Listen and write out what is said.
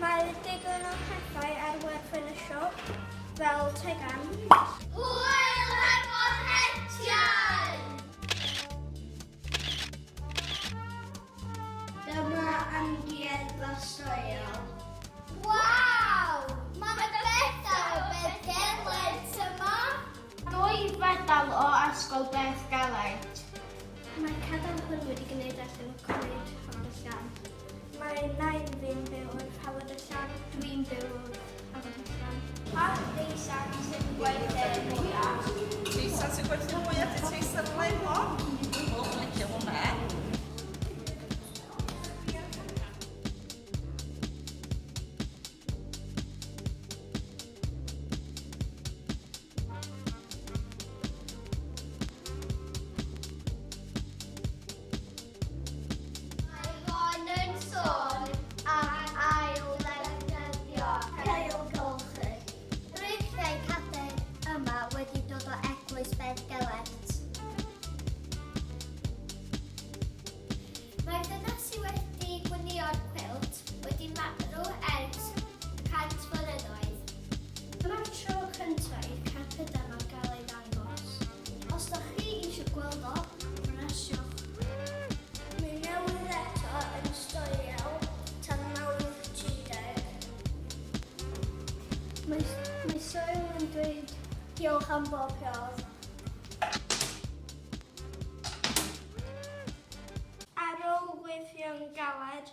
Mae digon o pethau ar werth yn y siop, fel tegan. Hwyl hefo'r hetiau! Dyma amgueddfa Soil. Waw! Mae 'na bethau o Beddgelert yma! Dwy fedal o Ysgol Beddgelert. Mae'r cadarn hwn wedi gwneud allan o coed Hafod y Llan. Mae nain fi'n byw wrth Hafod y Llan. Dwi'n byw wrth Hafod y Llan. Pa deisan sy'n gwerthu'r mwyaf? Teisan sy'n gwerthu'r mwyaf 'di teisan lemon. O, dwi'n licio hwnna. Mae Yvonne yn sôn am ail ddefnyddio ailgylchu. Rhwystrau cadair yma wedi dod o Eglwys Beddgelert. Mae'r dynes sydd wedi gwnïo'r cwilt wedi marw ers 100 flynyddoedd. Dyma'r tro cyntaf i'r carped yma gael ei ddangos. Os da chi eisiau gweld o, brysiwch. Mae newydd eto yn storio tan Mawrth 30. Mae, mae Soil yn dweud diolch am bob peth. Ar ôl gweithio'n galed.